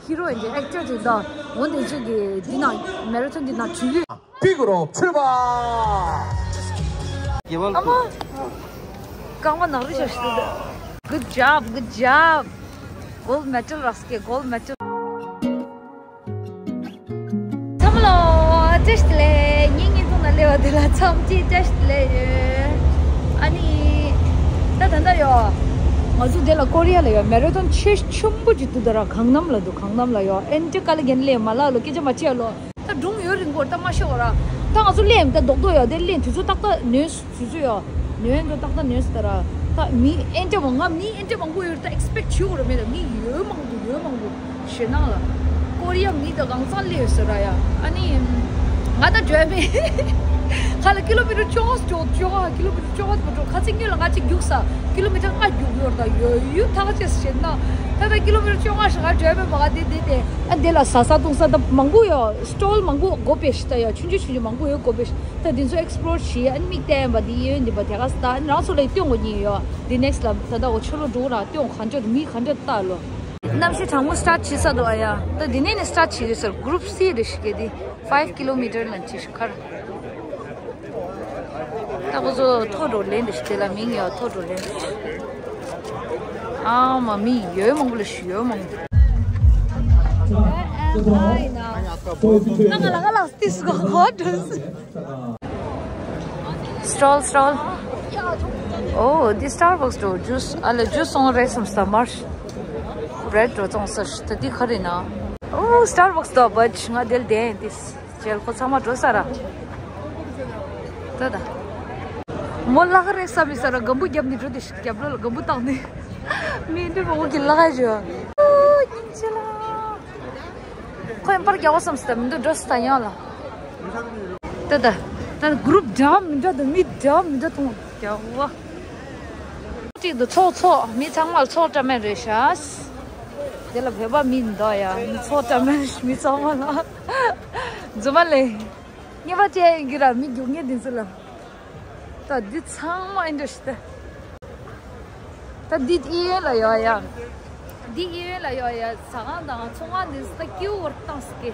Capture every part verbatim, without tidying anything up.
ཧི་རོ་ཡིན་གྱི་ཨེག་ཊར་ཅིག་དང་འོན་ཏེ་ཅིག་གི་འདི་ན་མེ་ར་ཐོན་འདི་ན་བྲོས་ཡོད། ཕི་གུ་རོ་ཕྱུ་པ། ཨ་མ། རྐང་པ་ནག་རི་ཞིག་ཞིག་འདུག Good job, good job. Gold medal རག་སྐད། Gold medal. འཚམས་ལོ། བཀྲ་ཤིས་བདེ་ལེགས། ངའི་བརྙན་ཐུང་ནང་སླེབས་པ་དེ་ལ་འཚམས་ཅིག་བཀྲ་ཤིས་བདེ་ལེགས་ཡོད། ཨ་ནི། ད་ད་ལྟ་ཡོད། ང་ཚོ་འདི་ལ་ཀོ་རི་ཡ་ལ་ཡོད་མེ་ར་ཐོན་ཆེ་ཆེན་པོ་ཅིག་འདུག་ད་ར་གང་གནམ་ལ་འདུག་གང་གནམ་ལ་ཡོད། ཨེན་ཏི་ཀ་ལ་གན་ལེ་མ་ལག་ལོ་སྐད་ཆ་མ་བྱེད་ལོ། ད་སྒྲུང་ཡོད་རིང་པོར་ད་མ་ཤོག་ར། ད་ང་ཚོ་ལེན་ད་རྡོག་རྡོག་ཡོད་དེ་ལེན་དུས་ཚོད་ཏག་ཏག་ནོན་དུས་ཚོད་ཡོད། ནོན་དུ་ཏག་ཏག་ནོན་སྟ་ར། ད་མི་ཨེན་ཏྲ་མང་ང་མི་ཨེན་ཏྲ་མང་པོ་ཡོད་ད་ཨེག་སི་པེག་བྱེད་དགོས་ར་མེད་ད་མི་ཡོད་མང་དུ་ཡོད་མང་པོ་ཞེད་སྣང་ལ། ཀོ་རི་ཡ་མི་ད་གང་ཚང་ལེ་ཡོད་ཟེར་ར་ཡ། ཨ་ནི། ང་ད་འགྲོ་ཡ་མེད། ཁ་ལ་ཀི་ལོ་མི་ཊར་བཅོ་ལྔ་བཅོ་བཅོ་ལྔ་ཀི་ལོ་མི་ཊར་བཅོ་ལྔ་མ་འགྲོ་ཁ་ཚིག་ཉིན་ལ་ང་གཅིག་རྒྱུགས་ས་ཀི་ལོ་མི་ཊར་ལྔ་རྒྱུགས་ཡོད་ར་ད་ཡོད་ཡུད་ཐག་ཆད་ཞེད་སྣང་། ད་ད་ཀི་ལོ་མི་ཊར་བཅོ་ལྔ་ཞིག་ང་འགྲོ་ཡ་མེད་མ་ག་དེ་དེ་དེ། ཨ་འདི་ལ་ཟ་ས་བཏུང་ས་ད་མང་པོ་ཡོད། སི་ཊོལ་མང་པོ་སྒོ་ཕྱེ་ཤི་ད་ཡ་ཆུང་ཆུང་ཆུང་ཆུང་མང་པོ་ཡོད་སྒོ་ཕྱེ་ཤི་ད་འདི་ཚོ་ཨེག་སི་པི་ལོར་བྱེད་ཨ་ནི་མིག་བསྟན་པ་འདི་ཡོད་འདི་པ་དེ་ག་ས་ད་ཨ་ནི་རང་ཚོ་ལ་སྟོན་དགོས་ཉིན་ཡོད་འདི་ནེག་སི་ལ་ད་ད་འོ་ཆོ་ལོ་འགྲོ་ར་སྟོན་གང་ཅོ་མི་གང་ཅོ་ལྟ་ལོ། གནམ་གཤིས་གྲང་མོ་སི་ཊར་བྱེད་ས་འདུག་ཨ་ཡ། ད་འདི་ནས་ནི་སི་ཊར་བྱེད་ཡོད་ཟེར་གུ་རུབ་སི་རེ་ཞིག་གི་འདི་ཕའིབ་ཀི་ལོ་མི་ཊར་ལ་བྱེད་ཤི་ཁར། ད་ཁོ་ཚོ་ཐོ་འགྲོ་ལེན་འདི་ཞིག་དེ་ལ་མིང་ཡོད་ཐོ་འགྲོ་ལེན་འདི་ཞིག་ཨ་མ་མི་ཡོད་མང་པོ་ལ་ཞུ་ཡོད་མང་པོ། ང་ལ་ང་ལ་སྟི་སུ་གོ་ཧོ་ཏུ་སི། སི་ཊོལ་སི་ཊོལ། ཨོ་འདི་སི་ཊར་བག་སི་འགྲོ་ཇུས་ཨ་ལ་ཇུས་སོང་རེད་བསམ་སྟ་མར་རེད་འགྲོ་ཙོང་ས་ད་འདི་ག་རེ་ན། ཨོ་སི་ཊར་བག་སི་ད་བ་ཇི་ང་དེལ་དེ་འདི། ཇེལ་ཁོ་ཚང་མ་འགྲོ་ས་ར། ད་ད། མོ་ལག་རེ་ས་མི་ས་ར་སྒམ་བུ་རྒྱབ་ནི་འགྲོ་དེ་ཞིག་རྒྱབ་ལོ་ལ་སྒམ་བུ་བཏང་ནི། མི་འདྲ་མོ་གི་ལག་ཞོ། ཨོ་སྙིང་རྗེ་ལ། ཁོ་ཡང་པར་རྒྱག་བ་བསམ་སི་ད་མི་འདུག་འགྲོ་སི་ད་ཡང་ལ། ད་ད། ད་གུ་རུབ་འདྲ་མི་འདྲ་དང་མི་འདྲ་མི་འདྲ་དང་རྒྱག་བ། གཅིག་ཏུ་ཚོགས་ཚོགས་མི་ཚང་མར་ཚོགས་བཀྲ་མེད་རེད་ཤག་དེ་ལ་བོད་པ་མི་འདུག་ཡ་མི་ཚོགས་བཀྲ་མེད་མི་ཚང་མ་ལ། རྫུན་མ་ལས། ངེས་པ་ཅན་གྱི་ར་མི་རྒྱུག་ངེས་འདི་ཚོ་ལ། ད་འདི་ཚང་མ་ཨེ་འདྲ་ཞིག་ད། ད་འདི་ཨི་ཡོན་ལ་ཡོད་ཡ། འདི་ཨི་ཡོན་ལ་ཡོད་ཡ་ཟ་ཁང་དང་ཚོང་ཁང་འདི་ཚོ་ད་ཀིའུ་བར་བཏང་སི་ཀི།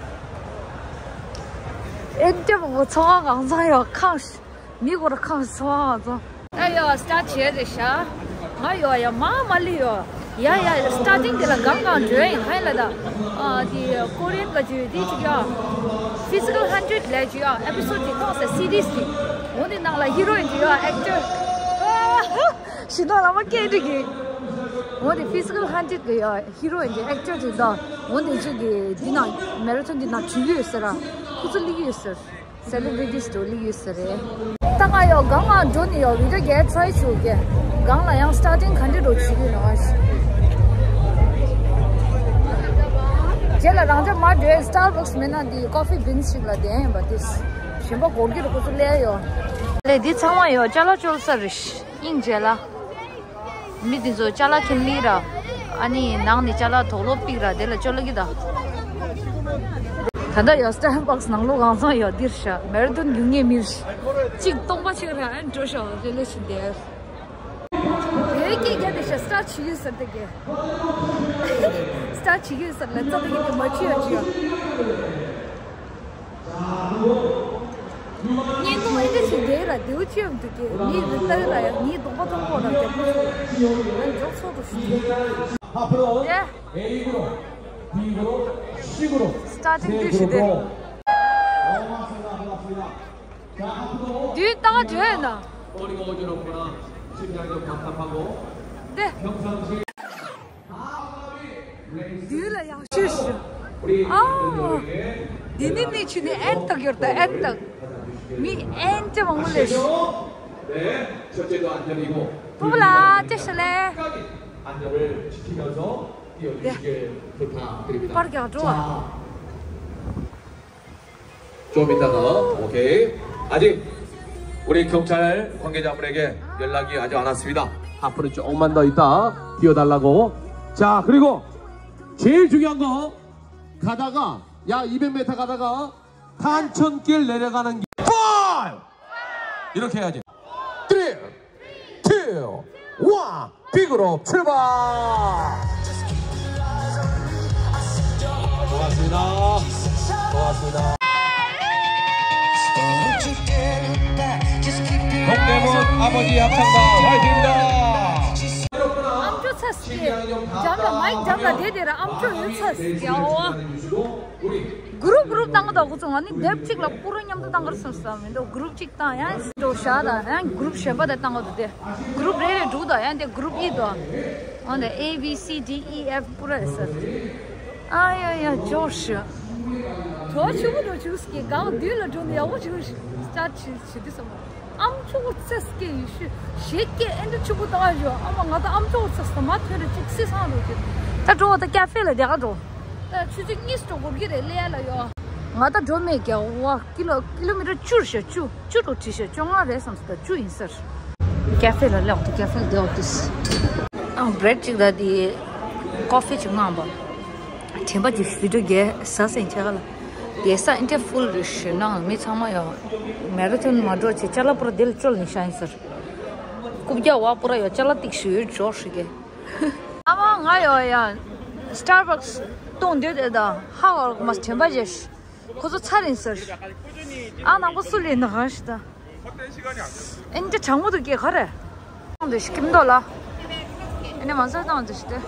ཨེ་འདྲ་བོ་ཚོང་ཁང་གང་ཚང་ཡོད་ཁང་ཞིག་མི་སྒོར་ཁང་སོང་ཙང་། ད་ཡོ་སི་ཊར་བྱས་རེད་ཤག་ང་ཡོ་ཡ་མ་མ་ལི་ཡོ། ཡ་ཡ་སི་ཊར་ཊིང་དེ་ལ་གང་གང་འགྲོ་ཡིན་ཧ་ཡིན་ལ་ད། ཨ་དེ་ཀོ་རི་ཡན་ག་ཅུ་དེ་ཅིག་ཡ། ཕི་ཛི་ཀལ་ཧན་ཌེ་རེཌ་ལས་ཅིག་ཡ་ཨེ་པི་སོ་ཌི་ཅིག་མཐོང་ས་སི་རི་ཡས་ཅིག་འོ་དེ་ནང་ལ་ཧི་རོ་ཡིན་ཅིག་ཡ་ཨེག་ཊར། ཞི་ནོ་ལ་མ་སྐད་འདྲི་གི་འོ་དེ་ཕི་ཛི་ཀལ་ཧན་ཌེ་རེཌ་གི་ཡ་ཧི་རོ་ཡིན་ཅིག་ཨེག་ཊར་ཅིག་དང་འོ་དེ་ཅིག་གི་འདི་ནང་མེ་ར་ཐོན་འདི་ནང་བྲོས་ཡོད་ཟེར་ར་ཁོ་ཚོ་སླེབས་ཡོད་ཟེར། སེ་ལི་བྷི་རི་ཊི་སི་འགྲོ་ལི་ཡོད་ས་རེད། ད་ང་ཡོ་གང་ང་འགྲོ་ནི་ཡོ་བི་ཌི་ཡོ་རྒྱག་ཊི་རའི་བྱུག་གི་གང་ལ་ཡང་སི་ཊར་ཊིང་ག་འདྲ་འགྲོ་བྱེད་ཀྱི་ཡོད་ན་ཞིག་རྗེས་ལ་རང་ཅག་མ་འགྲོ་སི་ཊར་བྷག་སི་མེད་ན་འདི་ཀོ་ཕི་བིན་སི་ཞིག་ལ་བསྡད་ཡིན་པ་དེ་གཞན་པ་སྒོར་གྱི་རུ་ཁོ་ཚོ་སླེབས་ཡོ། ལས་འདི་ཚང་མ་ཡོ་ཅ་ལག་བཅོལ་ས་རེད་སྙིང་རྗེ་ལ། མི་འདི་ཚོ་ཅ་ལག་ཁྱེར་མི་ར། ཨ་ནི་ནང་ནས་ཅ་ལག་དོག་ལོག་པིག་ར་དེ་ལ་ཅོ་ལ་གི་ད། ད་ལྟ་ཡོད་སི་ཊར་བྷག་སི་ནང་ལོགས་གང་ཚང་ཡོད་འདིར་ཤ་མེར་དོན་ཡུང་ངེས་མིར། གཅིག་སྟོང་པ་ཆེ་ར་ཨན་འགྲོ་ཤོག་རེ་ལེ་ཤི་འདེར། དེ་སྐད་རྒྱབ་དེ་ཤ་སི་ཊར་ཆི་ཡོད་ཟེར་དེ་གེ། སི་ཊར་ཆི་ཡོད་ཟེར་ལ་ཙོ་དེ་གི་དེ་མ་ཆི་ཡོད་ཆི་ཡོད། ཉིན་གུང་ཨེ་འདྲ་ཞིག་བསྡད་ར་རྡེའུ་ཆེ་ཡོང་དུས་ཀྱི་མི་རི་ལྟ་ར་ཡ་ངའི་གདོང་པ་མཐོང་གོ་ར་རྒྱབ་ལོགས་སུ་ང་མགྱོགས་ཚོགས་འགྲོ་ཞུ་རྒྱུ། ཡ། སི་ཊར་ཊིང་དུས་ཞིག་དེ། དུས་ལྟ་ག་འགྲོ་ཡོད་ན། དེ། དུས་ལ་ཡག་ཤོས་ཤིག་ཨ། འདི་ནི་ནི་ཆུ་ནི་ཨན་ཏག་ཡོད་ད་ཨན་ཏག་མི་ཨན་ཅི་མང་པོ་ལས་ཤིག་ཕུ་བུ་ལ་ཅི་ཤ་ལས། དེ། པར་རྒྱག་འགྲོ་བ། 좀 이따가 오케이. 아직 우리 경찰 관계자분에게 연락이 아직 안 왔습니다. 앞으로 조금만 더 있다 띄워달라고. 자, 그리고 제일 중요한 거 가다가 약 이백 미터 가다가 단천길 내려가는 길 five 이렇게 해야지. Three, two, one. 빅으로 출발. 동대문 아버지 합창단 화이팅입니다. ཨམ་ཅོག་ཚ་སྐད། འཇམ་ལ་མའི་འཇམ་ལ་དེ་དེ་ར་ཨམ་ཅོག་ཡོད་ཚ་སྐད་ཨོ། གུ་རུབ་གུ་རུབ་བཏང་གི་འདུག་ཁོ་ཚོ། ང་ནི་དེབ་གཅིག་ལ་པུ་ར་མཉམ་དུ་བཏང་གི་རེད་བསམ་བསམ་མི་འདུག་གུ་རུབ་གཅིག་བཏང་ཡང་འགྲོ་བཞག་དང་ཡང་གུ་རུབ་གཞན་པ་དེ་བཏང་གི་འདུག་དེ་གུ་རུབ་རེ་རེ་འགྲོ་དང་ཡང་དེ་གུ་རུབ་གཉིས་དང་། འོན་ཏེ་A B C D E F པུ་ར་ཟེར། ཨ་ཡ་ཡ་ཇོ་ཤི། གྲོགས་ཆུ་བོ་འགྲོ་ཆུ་སྐྱེ་གང་དུས་ལ་འགྲོ་ནས་ཡག་པོ་ཆུ་སི་ཊར་ཊི་བྱེད་དུས་སམ། ཨམ་ཅོག་ཚ་སྐད་ཡིན་ཤུ་ཞེས་སྐད་ཨེ་འདྲ་ཆུ་བོ་ལྟ་བ་ཞོ་ཨ་མ་ང་ད་ཨམ་ཅོག་ཚ་ས་མ་ཐོན་རེ་ཅིག་སི་སང་རོ་ཅིག་ད་འགྲོ་ད་ཀ་ཧྥེ་ལ་དེ་ག་འགྲོ། ད་ཆུ་ཚོད་གཉིས་སུ་འགྲོ་དགོས་ཀྱི་རེད་ལེ་ལ་ཡོ། ང་ད་འགྲོ་མེད་ཀྱ་བ་ཀི་ལོ་ཀི་ལོ་མི་ཊར་བཅུ་རེད་ཤག་བཅུ་བཅུ་འགྲོ་བྲིས་ཤག་བཅོ་ལྔ་རེད་བསམ་སོང་ད་བཅུ་ཡིན་ཟེར། ཀ་ཧྥེ་ལ་སླེབས་འོང་དུས་ཀ་ཧྥེ་ལ་བསྡད་འོང་དུས། ཨང་བྷི་རེག་ཅིག་ད་དེ་ཀོ་ཧྥི་ཅིག་མངགས་པ། དྲན་པ་ཅིག་བི་ཌིའོ་རྒྱལ་ཟ་སེང་ཆ་ག་ལ། དེ་ས་ཨིན་ཏྲེ་ཕུལ་རེད་ཤག་ནང་མི་ཚང་མ་ཡོ། མེ་ར་ཐོན་མ་འགྲོ་ཆེ་ཅ་ལག་པུ་ར་དེ་ལ་བཅོལ་ནས་ཤ་ཡིན་ཟེར། རྐུབ་བཀྱག་བ་པུ་ར་ཡོ་ཅ་ལག་ཏིག་ཤུ་ཡོད་ཇོ་ཧྲི་གེ། ཨ་མ་ང་ཡོ་ཡ། སི་ཊར་བྷག་སི་གཏོང་འདོད་དེ་དང་ཧ་བར་མ་དྲན་པ་བྱས་ཤི། ཁོ་ཚོ་ཚར་ཡིན་ཟེར། ཨ་ནང་པོ་སུ་ལས་ན་གང་ཞིག་ད། ཨིན་ཏེ་གྲང་མོ་འདུག་སྐྱེ་ག་རེ། གཏོང་འདོད་ཤི་ཁྱིམ་ཐོག་ལ། ཨ་ནི་མ་ཟ་གཏོང་འདོད་ཤི་དེ།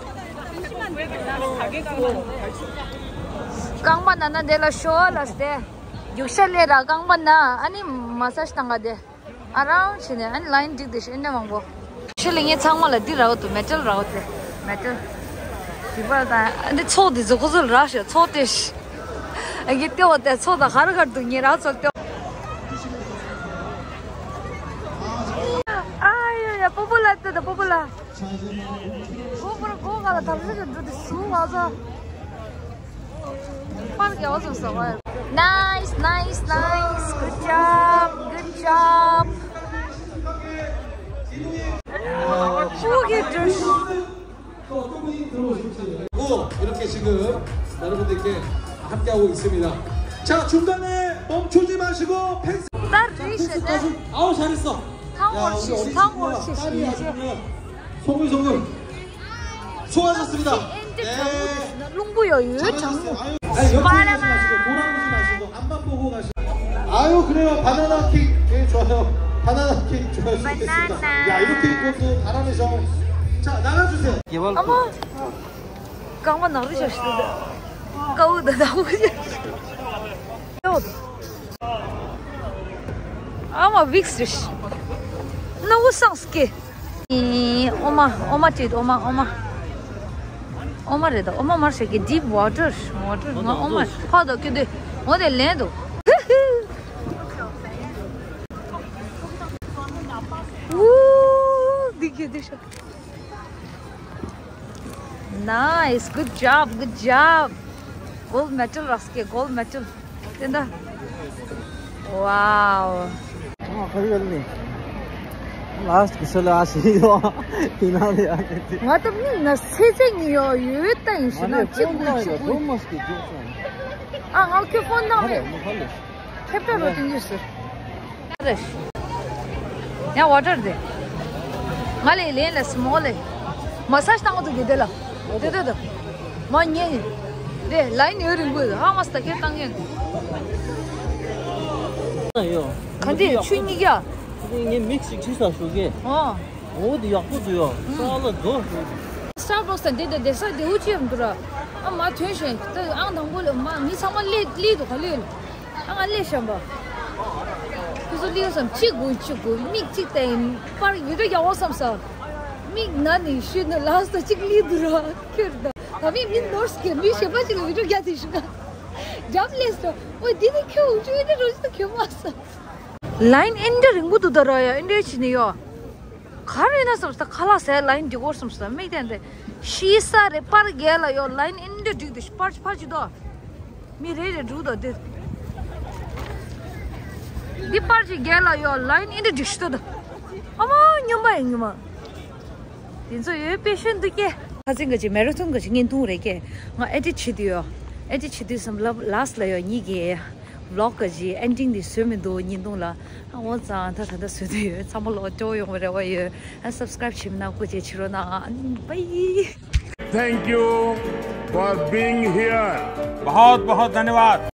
རྐང་པ་ན་ན་དེ་ལ་ཤོ་ལ་སྟེ། རྒྱུག་ཤ་ལས་ར་རྐང་པ་ན་ཨ་ནི་མ་ཟ་ཤི་ཏང་ག་དེ། ཨ་རང་བྱས་ནས་ཨ་ནི་ལ་ཡིན་འགྲིག་དེ་ཤི་ཨིན་ཏེ་མང་པོ། ཤི་ལི་ངའི་ཚང་མ་ལ་འདི་རག་འདུག་མེ་ཊལ་རག་འདུག་མེ་ཊལ། འདི་པར་དང་ཨ་འདི་ཚོགས་འདི་ཚོ་ཁོ་ཚོ་ལ་རག་ཤག་ཚོགས་ཏེ་ཤི། ཨ་གི་ལྟེ་བ་དེ་ཚོགས་དང་ག་རེ་ག་རེ་འདུག་ངས་རག་ཚོགས་ལྟེ་བ། ཨ་ཡ་ཡ་པོ་པོ་ལ་ལྟོས་དང་པོ་པོ་ལ། གོ་པོ་ལ་གོ་ག་ལ་དམ་ཚིག་གི་འདུག་དེ་སུ་བ་ཚོ། པར་རྒྱག་བཟོ་ཟེར་བ། Nice, nice, nice. Good job, good job. ཨོ་ཁེ། 꼭 이렇게 지금 여러분들께 함께하고 있습니다. 자, 중간에 멈추지 마시고 팬. 나 리시네. 아우, 잘했어. 야, 우리 어린 친구가 딸이 아니면 소글소글. 수고하셨습니다. 네. 롱보여. 잘하셨어요. 아유, 아니, 옆에 가지 마시고 돌아보지 마시고 앞만 보고 가시고. 아유, 그래요. 바나나 킥. 예, 좋아요. 바나나 킥 좋아하시겠습니다. 야, 이렇게 입고 또 바람에서. 자, 나가주세요. ཨ་མ། རྐང་པ་ནག་རི་ཤ་ཤི་ད། ཀའུ་ད་ད་ཧུ་ཤ། ཨ་མ་བིག་སི་ཤི། ནོ་སང་སྐེ། ཨོ་མ་ཨོ་མ་ཅིག་ཨོ་མ་ཨོ་མ། ཨོ་མ་རེད་ད་ཨོ་མ་མར་ཤ་ཀེ་deep water water ང་ཨོ་མ་ཕ་དོ་ཀེ་དེ་འོ་དེ་ལེན་དོ། ཝུ། འདི་ཀེ་དེ་ཤ། Nice, good job, good job. Gold medal རག་སྐད་gold medal. དེ་འདྲ། Wow. हाँ, खड़ी कर ली। लास्ट कुशल आशी हो। इन्होंने आके ང་ད་མིག་ན་སེ་ཚེ་ཉི་ཡོ་ཡོད་ད་ཡིན་ཤི་ན་གཅིག་དགོས་གཅིག་དགོས། ཨ་ང་ཁྱོད་ཕོན་དང་མེད། ཁེབ་ཏ་རོ་ཏིང་ཡོད་ཟེར། རེད། ཡང་ཝ་ཊར་དེ། ང་ལས་ལེན་ལ་སི་མོ་ལེ། མ་སཱ་ཇི་བཏང་འདུག་གི་དེ་ལ། དེ་དེ་དེ། མ་ཉེ། རེད་ལ་ཡིན་ཡོད་རིང་པོ་ཡོད་ཧ་མ་སི་ད་ཁྱེད་བཏང་ཡོད། ཡོ། ག་འདི་ཆུ་གཉིས་ཀྱ། ངས་མིག་ཞིག་ཁྲིད་ས་ཞུ་གི། ཨོ། འོ་དེ་ཡག་པོ་འདུག་ཡོ། ས་ལ་རྫོགས་ཞུ། སི་ཊར་བྷག་སི་དང་དེ་དེ་དེ་ས་དེ་འུ་ཅི་ཡོད་འདུག་ར། ཨ་མ་ཐོན་ཞེན་ད་ཨང་དང་པོ་ལ་མ་མི་ཚང་མ་ལས་ལས་འདུག་ག་ལས། ཨ་ང་ལས་བཤམས་པ། ཁོ་ཚོ་ལས་བསམ་གཅིག་དགོས་གཅིག་དགོས་མིག་གཅིག་བལྟས་ཡིན་པར་ཡོད་འགྲོ་ཡག་པོ་བསམ་ས། མིག་ན་ནི་ཤི་ནི་ལ་ས་གཅིག་ལས་འདུག་ར་ཁྱོད་ད། ད་མི་མི་ནོར་སི་ཀེ་མི་ཞེ་པ་ཅིག་ལ་ཡོད་འགྲོ་རྒྱ་དེ་ཞུ་ག་འཇམ་ལས་སོ། ཨོ་འདི་ནི་ཁྱོད་འུ་ཅུ་ཨེ་འདྲ་རོ་ཅི་ད་ཁྱོད་མ་ས། ལ་ཡིན་ཨེ་འདྲ་རིང་པོ་འདུག་ད་ར་ཡ་ཨེ་འདྲ་བྱས་ནི་ཡོ། ག་རེ་ན་བསམ་ས་ཁ་ལག་ཟས་ལ་ཡིན་འདི་གོར་བསམ་ས་མིག་དེ་འདྲ་ཤི་ས་རེད་པར་རྒྱལ་ལ་ཡོ་ལ་ཡིན་ཨེ་འདྲ་འགྲིག་འདུག་པར་ཕར་ཅི་དོ། མི་རེ་རེ་འགྲོ་དང་དེ། འདི་པར་གྱི་རྒྱལ་ལ་ཡོ་ལ་ཡིན་ཨེ་འདྲ་འགྲིག་ཤི་ད། ཨ་མ་སྨྱོན་པ་ཡིན་སྨྱོན་མ། དེ་ཚོ་ཡོད་པེ་ཤེན་འདུག་ཀྱེ། ཁ་སང་གི་ཅི་མེ་ར་ཐོན་གི་ཅི་བརྙན་ཐུང་རེད་ཀྱེ། ང་ཨེ་ཌིཊ་བྱེད་དུས་ཡོ། ཨེ་ཌིཊ་བྱེད་དུས་སམ་ལབ་ལཱསི་ལ་ཡོ་གཉིས་ཀྱི་ཝི་ལོག་གི་ཅི་ཨེན་ཌིང་འདི་བཟོས་མི་འདུག་བརྙན་ཐུང་ལ། ཨ་འོ་ཙང་ད་ད་ད་བཟོས་དུས་ཡོད་ཚང་མ་ལོ་སྤྲོ་ཡོང་བའི་རེ་བ་ཡོད། ཨ་སབ་སི་ཀ་རེབ་བྱེད་མི་ནང་སྐུ་མཁྱེན་ཕྱི་རོལ་ནང་ཨ་བྷའི། Thank you for being here. बहुत बहुत धन्यवाद.